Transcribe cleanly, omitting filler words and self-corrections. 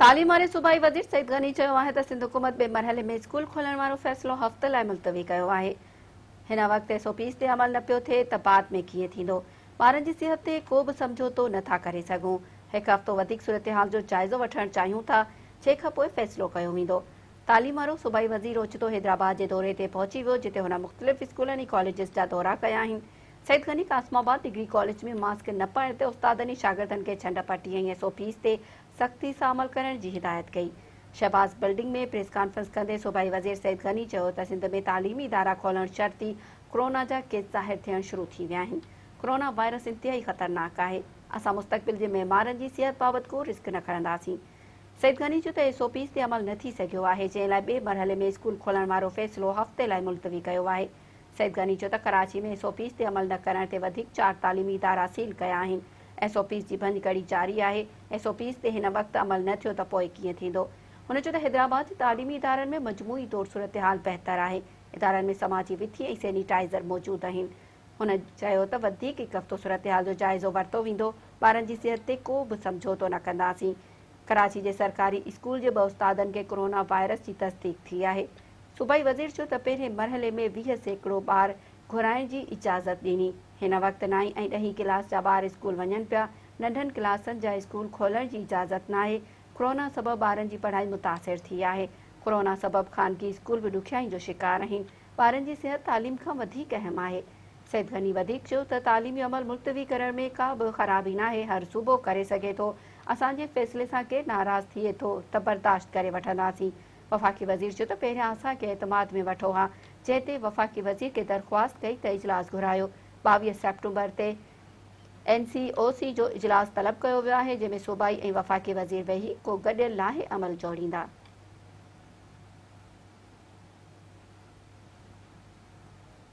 تعليم واري صوبائي وزير سعيد غني چيو آهي ته سنڌ حڪومت ٻئي مرحلي ۾ اسڪول کولڻ وارو فيصلو هفتي لاء ملتوي ڪيو آهي. هن وقت ايس او پيز تي عمل نه پيو ٿئي ته بعد ۾ ڪيئن ٿيندو؟ ٻارن جي صحت تي ڪو به سمجهوتو نه ٿا ڪري سگهون. هڪ هفتو وڌيڪ صورتحال جو جائزو وٺڻ چاهيون ٿا، جنهن کانپوء فيصلو ڪيو ويندو. تعليم وارو صوبائي وزير اوچتو حيدرآباد جي دوري تي پهچي ويو، جتي هن مختلف اسڪولن ۽ ڪاليجز جا دورا ڪيا آهن. Syed Ghani Qasimabad degree college ۾ mask نه پائڻ تي استادن ۽ شاگردن کي ڇنڊ پٽي ۽ ايس او پيز تي سختي سان عمل ڪرڻ جي هدايت ڪئي. شهباز بلڊنگ ۾ پريس ڪانفرنس ڪندي صوبائي وزير سيد غني چيو ته سنڌ ۾ تعليمي ادارا کولڻ شرط ئي ڪرونا جا ڪيس ظاهر ٿيڻ شروع ٿي ويا آهن. ڪرونا وائرس انتهائي خطرناڪ آهي، اسان مستقبل جي معمارن جي صحت بابت ڪو رسڪ نه کڻنداسين. سيد غني چيو ته ايس او پيز تي عمل نه ٿي سگهيو آهي، جنهن لاء ٻئي مرحلي ۾ اسڪول کولڻ وارو فيصلو هفتي لاء ملتوي ڪيو آهي. سيد غني چيو ته ڪراچي ۾ ايس او پيز تي عمل نه ڪرڻ تي وڌيڪ چار تعليمي ادارا سيل ڪيا آهن، ايس او پيز جي ڀڃڪڙي جاري آهي، ايس او پيز تي هن وقت عمل نه ٿيو ته پوء ڪيئن ٿيندو؟ هن چيو ته حيدرآباد جي تعليمي ادارن ۾ مجموعي طور صورتحال بهتر آهي، ادارن ۾ سماجي وٿي ۽ سينيٽائيزر موجود آهن. هن چيو ته وڌيڪ هڪ هفتو صورتحال جو جائزو ورتو ويندو، ٻارن جي صحت تي ڪو به سمجهوتو نه ڪنداسين. ڪراچي جي سرڪاري اسڪول جي ٻه استادن کي ڪورونا وائرس جي تصديق ٿي آهي. صوبائي وزير چيو ته پهرين مرحلي ۾ 20% ٻار گهرائڻ جي اجازت ڏني، هن وقت نائين ۽ ڏهين ڪلاس جا ٻار اسڪول وڃن پيا، ننڍن ڪلاسن جا اسڪول کولڻ جي اجازت ناهي، ڪورونا سبب ٻارن جي پڙهائي متاثر ٿي آهي، ڪورونا سبب خانگي اسڪول به ڏکيائين جو شڪار آهن، ٻارن جي صحت تعليم کان وڌيڪ اهم آهي. سيد غني وڌيڪ چيو ته تعليمي عمل ملتوي ڪرڻ ۾ ڪا به خرابي ناهي، هر صوبو ڪري سگهي ٿو، اسان جي فيصلي سان ڪير ناراض ٿئي ٿو ته برداشت ڪري وٺنداسين، وفاقي وزير چيو ته پهريان اسان کي اعتماد ۾ وٺو ها، جنهن تي وفاقي وزير کي درخواست ڪئي ته اجلاس گهرايو، 22 سيپٽمبر تي اين سي او سي جو اجلاس طلب ڪيو ويو آهي، جنهن ۾ صوبائي ۽ وفاقي وزير ويهي ڪو گڏيل لاهي عمل جوڙيندا.